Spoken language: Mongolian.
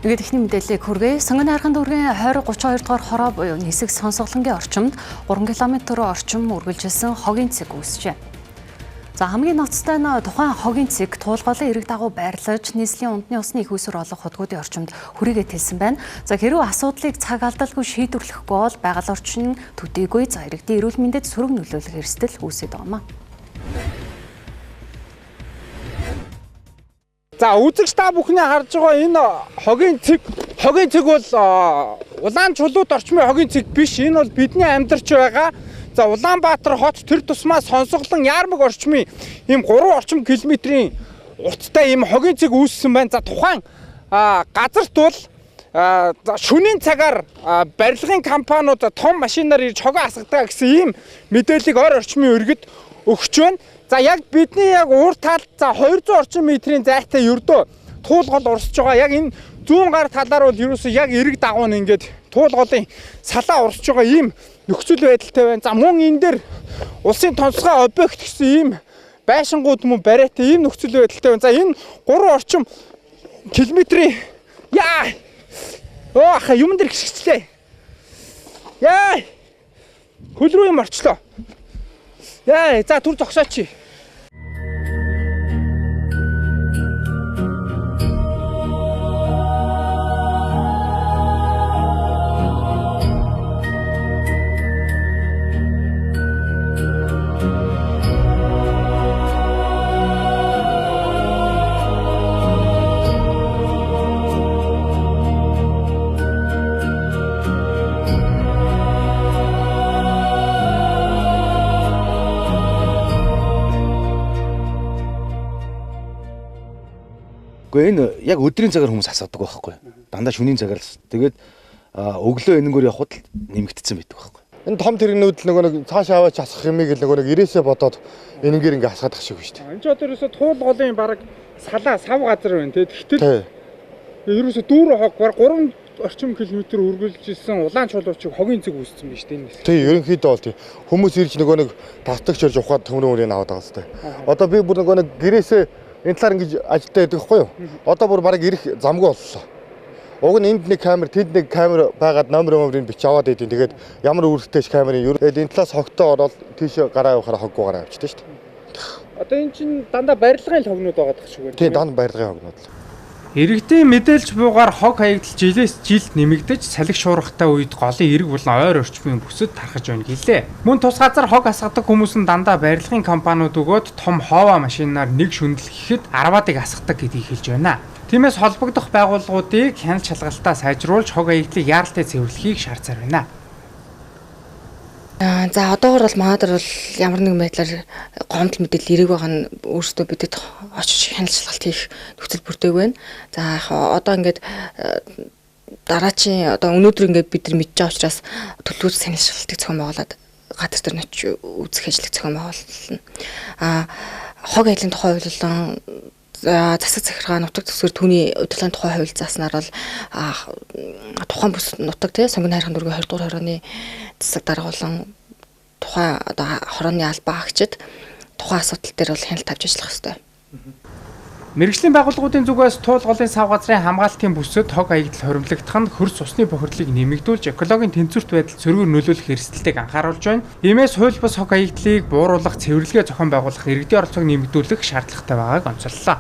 Тэгээд эхний мэдээллийг хүргэе. Сонгон хайрхан дүүргийн 20 32 дугаар хороо буюу нисэх сонсголонгийн орчимд 3 км орчим үргэлжилсэн хогийн цэг үүсжээ. За хамгийн ноцтой нь тухайн хогийн цэг туулголын эрэг дагуу байрлаж нийслэлийн ундны усны их усүр олох хутгуудын орчимд хүрээгээ тэлсэн байна. За хэрвээ асуудлыг цаг алдалгүй шийдвэрлэхгүй бол байгаль орчин төдийгүй за иргэдийн эрүүл мэндэд сөрөг нөлөөлөх эрсдэл үүсээд байгаа юм а. За үзэгч та бүхний харж байгаа энэ хогийн цэг бол улаан чулууд орчмын хогийн цэг биш. Энэ бол бидний амьдарч байгаа. За Улаанбаатар хот тэр тусмаа сонсголон Яармаг орчмын ийм 3 орчим километрийн урттай ийм хогийн цэг үүссэн байна. За тухайн газарт бол шөнийн цагаар барилгын компаниуд том машинаар ирж хогоо асгадаг гэсэн ийм мэдээллийг ойр орчмын иргэд өгч байна. За яг бидний яг уур талд за 200 орчим метрийн зайтай ердөө туулгол урсж байгаа. Яг энэ зүүн гар талаар бол ерөөсөө яг эрэг дагуу нь ингээд туулголын салаа урсж байгаа ийм нөхцөл байдалтай байна. За мөн энэ дээр улсын тонцгой объект гэсэн ийм байшингууд мөн бариатай ийм нөхцөл байдалтай байна. За энэ 3 орчим километрийн яа өө юм дээр гიშгчлээ. Яа хөл рүү юм орчлоо. Яа за түр зогсооч. Гэхдээ энэ яг өдрийн цагаар хүмүүс асгадаг байхгүй. Дандаа шөнийн цагаар л. Тэгээд өглөө энэнгээр явхад л нэмэгдсэн байдаг байхгүй. Энэ том тэрэгнүүд л нөгөө нэг цаашаа аваач асгах юмыг л нөгөө нэг ирээсээ бодоод энэнгээр ингээ асгадаг шиг байна шүү дээ. Энэ ч одоо ерөөсөө туулголын бараг салаа сав газар байна те. Тэгтэл ерөөсөө дүүрэн хог бараг 3 орчим километр үргэлжилсэн улаан чулуучиг хогийн цэг үүссэн байна шүү дээ энэ. Тий, ерөнхийдөө бол тий. Хүмүүс ирж нөгөө нэг татагч ирж ухаад төмрөн өрийг аваад байгаа хэвээр. Одоо би бүр нөгөө нэг гэрээсээ энэ талаар ингэж ажилтаа байдаг хгүй юу? Одоо бүр бараг ирэх замгүй боллоо. Уг нь энд нэг камер, тэнд нэг камер байгаад номер номерыг бич аваад идэв. Тэгээд ямар үүрэгтэй ч камерын ер. Тэгээд энэ талаас хогтой ороод тийшээ гараа явахаар хоггүй гараа явчихдаг шүү дээ. Одоо энэ чинь дандаа барилгын хогнууд байгаа дах шиг байна. Тийм, дандаа барилгын хогнууд л. Иргэдийн мэдээлж буугаар хог хаягдал жилээс жилд нэмэгдэж салхи шуургатай үед голын эрэг болон ойр орчмын бүсэд тархаж байна гэлээ. Мөн тус газар хог асгадаг хүмүүс нь дандаа барилгын компаниуд өгөөд том хоовоо машинаар нэг шүндэл гэхэд 10-ыг асгадаг гэдгийг хэлж байна. Тиймээс холбогдох байгууллагуудыг хяналт шалгалтаа сайжруулж хог хаягдлыг яаралтай цэвэрлэхийг шаардсаар байна. За одоогор бол манай дээр бол ямар нэгэн байдлаар гомдол мэдээлэл ирээг байгаа нь өөрсдөө бидэд очиж хяналт шалгалт хийх нөхцөл бүрдээгүй байна. За яг одоо ингээд дараачийн одоо өнөөдөр ингээд бид нар мэдж байгаа учраас төлөвлөж хяналт шалгалтыг зохион байгуулад газар дээр нь очиж үзэх ажлыг зохион байгуулна. Хог аялын тухай хуулилан засаг захиргаа нутаг төсвөр түүний удирдлагын тухай хууль зааснаар бол тухайн бүс нутаг тий сонгон хайрхан дүүргийн 20 дугаар хорооны засаг дарга болон тухайн одоо хорооны албаа агчид тухайн асуудал дээр бол хяналт тавьж ажиллах ёстой. Мэргэжлийн байгууллагуудын зүгээс туулголын сав газрын хамгаалтын бүсэд хог хаягдал хоримтлагдах нь хөрс усны бохирдлыг нэмэгдүүлж экологийн тэнцвэрт байдал сөргөөр нөлөөлөх эрсдэлтэйг анхааруулж байна. Иймээс хууль бус хог хаягдлыг бууруулах, цэвэрлэгээ зохион байгуулах, иргэдийн оролцоог нэмэгдүүлэх шаардлагатай байгааг онцоллоо.